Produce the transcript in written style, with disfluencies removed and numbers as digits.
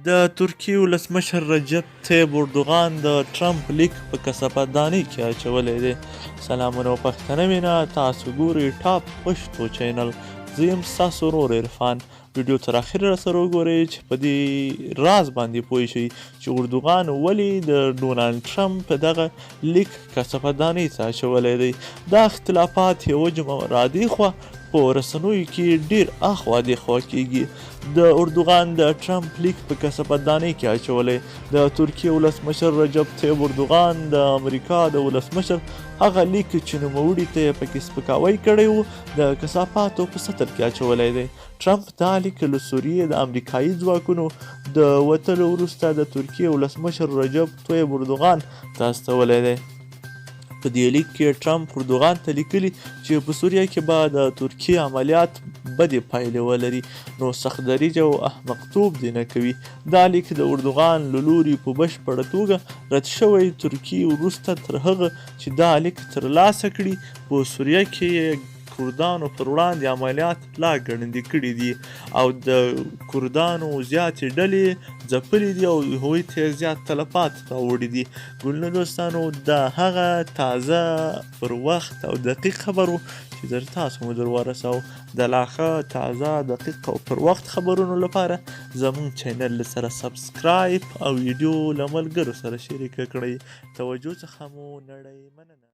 د ترکیې ولسمشر رجب طیب اردوغان د ټرمپ لیک په کثافت دانۍ کې اچولی دی. سلامونه او پښتنه مینه، تاسو ګورئ ټاپ پښتو چینل، زه یم ستاسو ورور عرفان. ویډیو تر اخره راسره وګورئ چې په دې راز باندې پوه شئ چې اردوغان ولې د ډونالډ ټرمپ په دغه لیک کثافت دانۍ ته اچولی دی. دا اختلافات یوه جمعه رادېخوا په رسنیو کې ډیر اخوا دیخوا کیږي. د اردوغان د ټرمپ لیک په کثافتدانۍ کې اچولی. د ترکیې ولسمشر رجب طیب اردوغان د امریکا د ولسمشر هغه لیک چې نوموړي ته یې پکې سپکاوی کړی و، د کثافاتو په سطل کې اچولی دی. ټرمپ دا لیک له سوریې د امریکایي ځواکونو د وتلو وروسته د ترکیې ولسمشر رجب طیب اردوغان ته استولی دی. په دې لیک کې ټرمپ اردوغان ته لیکلي چې په سوریه کې به د ترکیې عملیات بدې پایلې ولري، نو سخت دریځ او احمقتوب دې نه کوي. دا لیک د اردوغان له لوري په بشپړه توګه رد شوی. ترکیې وروسته تر هغه چې دا لیک ترلاسه کړي، په سوریه کې یې کردانو پر وړاندې عملیات لا ګړندي کړي دي او د کردانو زیاتې ډلې ځپلې دي او هغوی ته زیات تلفات راوړي دي. ګلنو دوستانو، دا هغه تازه، پر وخت او دقیق خبر و چې در تاسو مو در ورساو. د لا ښه، تازه، دقیق او پر وخت خبرونو لپاره زموږ چینل سره سبسکرایب او ویډیو له ملګرو سره شریکه کړئ. توجه څخه مو نړۍ مننه.